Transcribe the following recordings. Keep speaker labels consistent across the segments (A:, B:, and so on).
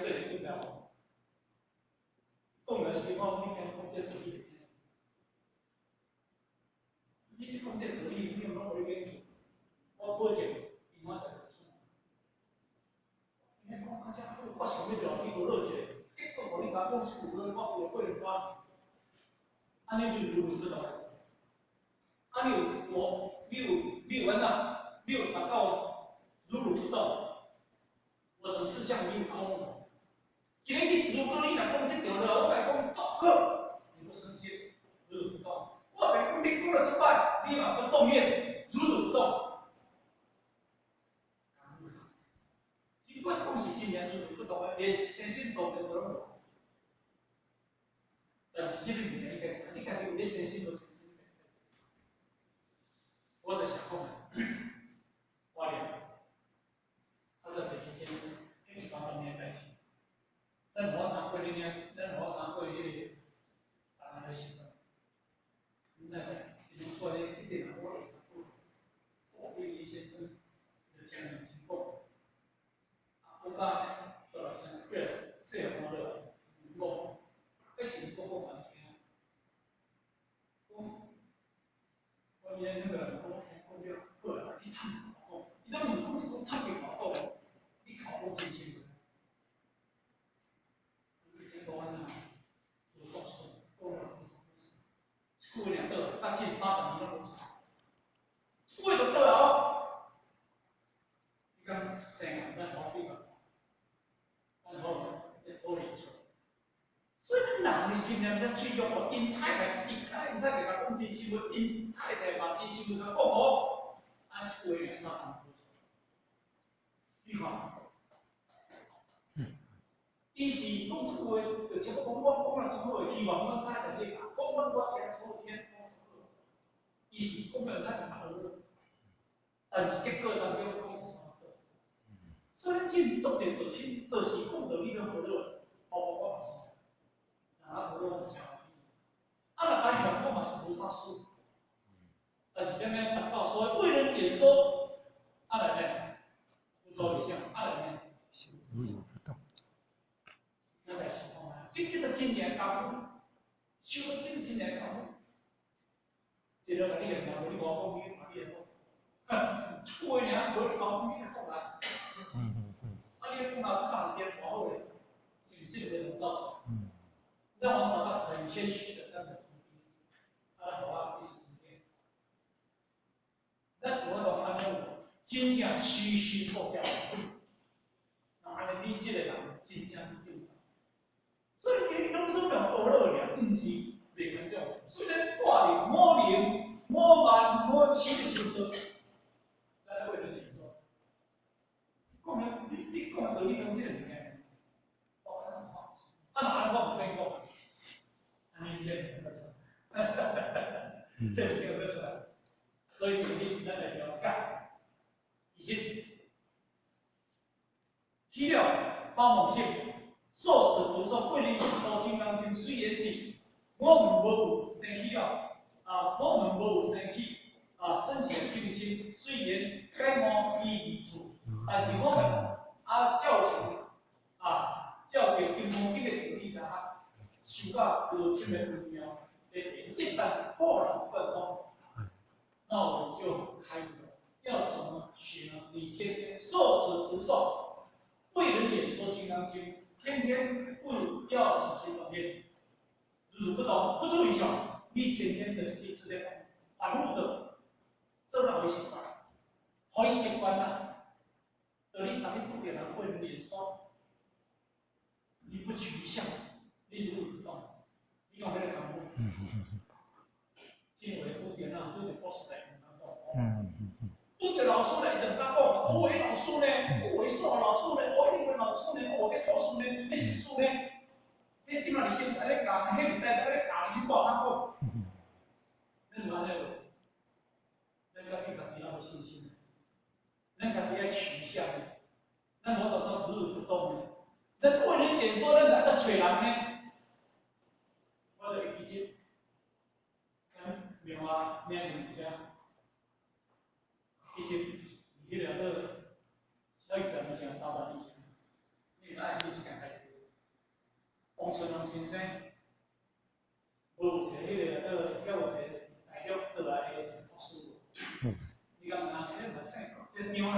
A: 對你點了？講了實話，你聽講這道理，你這講這道理，你攏無咧研究，我保證，伊明仔載就輸。你講較遮好，我想欲調去娛樂一下，結果予你共講一句話，我規個過關。按呢就如如不動。啊，你有我，你有按怎？你有達到如如不動，我的四相沒有空。今日你如果你若講這條路，我共你講足好，你不生氣，如如不動。我共你講，你講了這擺，你嘛不動念，如如不動。這款講是真正如如不動的，連先生道都攏無。但是這個物件你家知，你家己有咧相信無相信？我就想講，我念，他是陳先生，彼30年代志。咱無法通過恁遐，咱無法通過彼個台灣的時陣。那伊就說咧，一定我會使講，我對林先生就講兩真講。啊，我講呢，做來聲，幾細漢落來，講，彼時講講難聽，講，我先生就講，聽講了，好啦，去探講，伊都問講一句探邊講，你頭講真心。你講安怎？有作順，講了一句話爾倒，甲這30年攏無差，一句話就倒啊！你講生啊，咱好去嘛？咱好好理出。所以咱人的心念遮脆弱哦，𪜶太太，伊甲𪜶太太共講真心話，𪜶太太嘛真心話共講哦，啊，一句話爾30年無錯。你看。伊是講這句話，就差不多講我講了足好的，希望阮太太你講，阮我聽錯聽講足好。伊是講了太太好，但是結果當中講是啥物？所以咱進足濟道親，就是講道理攏無好，包括我嘛是，人啊無好嘛誠歡喜，啊若較嫌我嘛是無啥輸。但是點樣達到所謂為人演說，啊來呢？有做一項，啊來呢？
B: 如如不動。
A: 咱來想看覓，這叫做真正功夫，修這個真正功夫。一個共你念念，無你無講，你嘛你會講。一句話爾，無你無講，你會講來。啊，你講來較變偌好咧，是毋是這個話能走出來？讓我達到很謙虛的，但很謙卑，啊，予我一直聽。咱有法度按呢有，真正時時錯教，那按呢你這個人真正對。所以今日攏總用學落爾，毋是袂看重。雖然掛佇五能、五慢、五痴的修道，咱來為人演說。講了，你講的道理當這個物件，我啊，若按呢我毋免講，按呢這個出來，這物件閣出來。所以今日咱來了解，其實起了包夢醒。受持讀誦慧能演說《金剛經》，雖然是我們無有生起了，啊，我們無有生起，啊，生起嗔心，雖然解悟依義處，但是我們啊照像啊照著金剛經的道理來學，修到高深的微妙的一旦豁然貫通，那我們就開悟了。要怎麼學呢？你天天受持讀誦，為人演說《金剛經》。天天不要起心動念，如如不動，不住於相。你天天就是去吃這個反覆的，做到會習慣，會習慣啦。當你當你拄著人為人演說，你不取相，你如如不動，你講彼個功夫？這話拄著人拄著博士來毋通講。拄著老師來，伊就毋敢講。我的老師呢？我的數學老師呢？我英文老師呢？我的托數呢？彼是數呢？你這馬佇現在咧教，彼年代咧教，你無通講。咱有按呢無？咱家對家己猶無信心，咱家己愛取相，咱無達到如如不動呢。咱為人演說，咱來去揣人呢？我就會記得，咱廟啊，廟裡遮，其實彼個做20年前、30年前，你會知你這間代誌。春龍先生，無有一個彼個呃，遐有一個大陸倒來的一個博士。你敢知影？彼個嘛姓這張啦，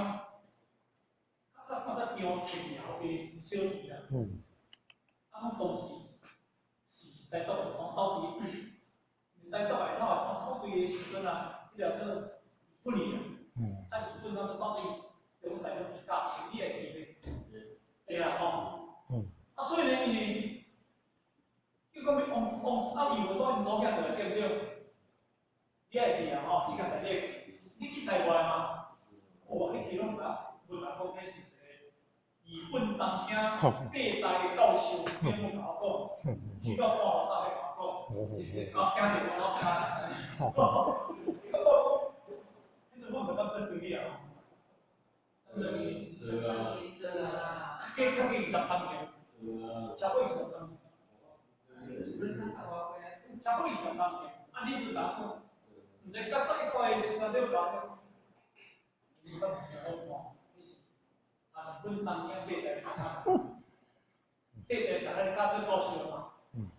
A: 較早看到張天姚的小弟啦。啊，阮同事是台獨的，從走隊，台獨的，吼，從走隊的時陣啊，彼個叫日本去啊。啊，日本咱走隊，就阮大陸去教書，你會記袂？會啊，吼。啊，所以呢，因為叫講欲王王啊，伊有做𪜶祖囝倒來，對毋對？你愛記啊，吼，這個代志，你去猜無來嗎？哦，你去攏毋知，問人講這是一個日本東京帝大的教授，你有無共我講？去到半路頭咧共我講，啊，驚著我老卡。你講講，彼陣我毋敢做經理啊，做加較過20冬前，超過二十冬前。超過二十冬前，啊，你就共我講，毋知較早一個的時陣，你有共我講，你講聽好看，你是啊，日本東京帝大帝大共彼個教做教授嘛。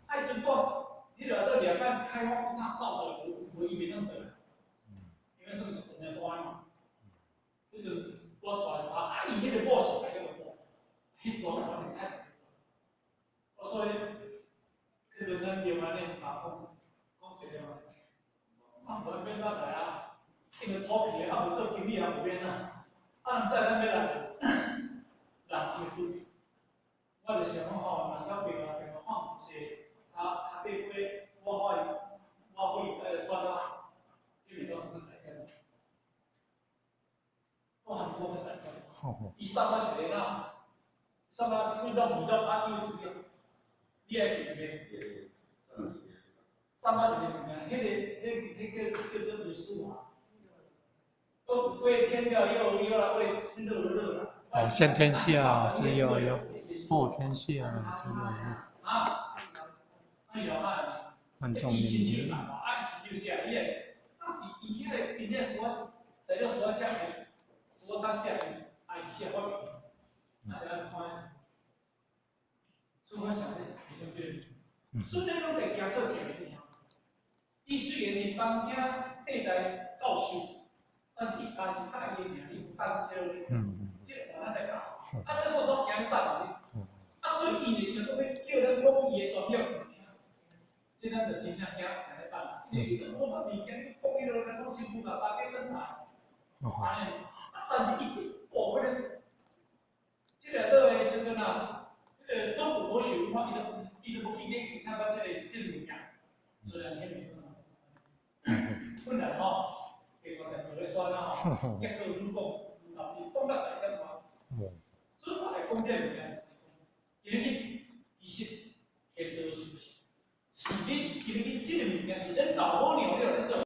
A: 啊，彼陣講，你著到兩岸開放，他走倒來無無伊袂當倒來，因為算是長命大嘛。彼陣我帶來查，啊，伊彼個某是台灣某，彼陣傳太，我所以，彼陣咱另外呢，嘛講講一個嘛，啊，無免咱來啊，因為土皮的啊，無做經理也無免啊，啊，人載咱欲來，人去分，我就想講吼，若小朋友朋友放是，較較底尾，我我我會來選啊，因為講較在點，我韓國較在點，伊送我一個哪，送我什物攏娛樂啊，有對，你會記袂？送我一個物件，彼個、彼、彼叫叫做歷史啊。為天下憂憂啦，為樂樂啦。
B: 哦，先天下之憂憂，後天下之樂樂。
A: 啊，哎呦啊！
B: 萬眾一
A: 啊，伊就寫伊個，當時伊彼個因咧書仔，來了書仔寫的，書仔寫的，啊伊寫我袂記，啊就按看一次。所以我想咧，是啥物？孫呢攏會行做一個你聽。伊雖然是東京帝大教授，但是伊家是較愛伊聽，伊有等這個，這個咱來教。啊，咱所都行去等你。啊，所以伊就講欲叫咱講伊的專業聽，這咱就真正驚行咧等。因為你講我物件，你講彼落咱講新婦甲大家轉菜，按呢，啊，但是伊這部分咧，這個倒的時陣啊，彼個中國博學文化，伊都無去研究參加這個物件，雖然彼個。本來吼，下個就無咧選啊吼，結果愈講愈鬧，伊講到十點外。所以我來講這個物件，就是講，今日其實天道殊勝，是恁今日這個物件是恁老母娘了咧做。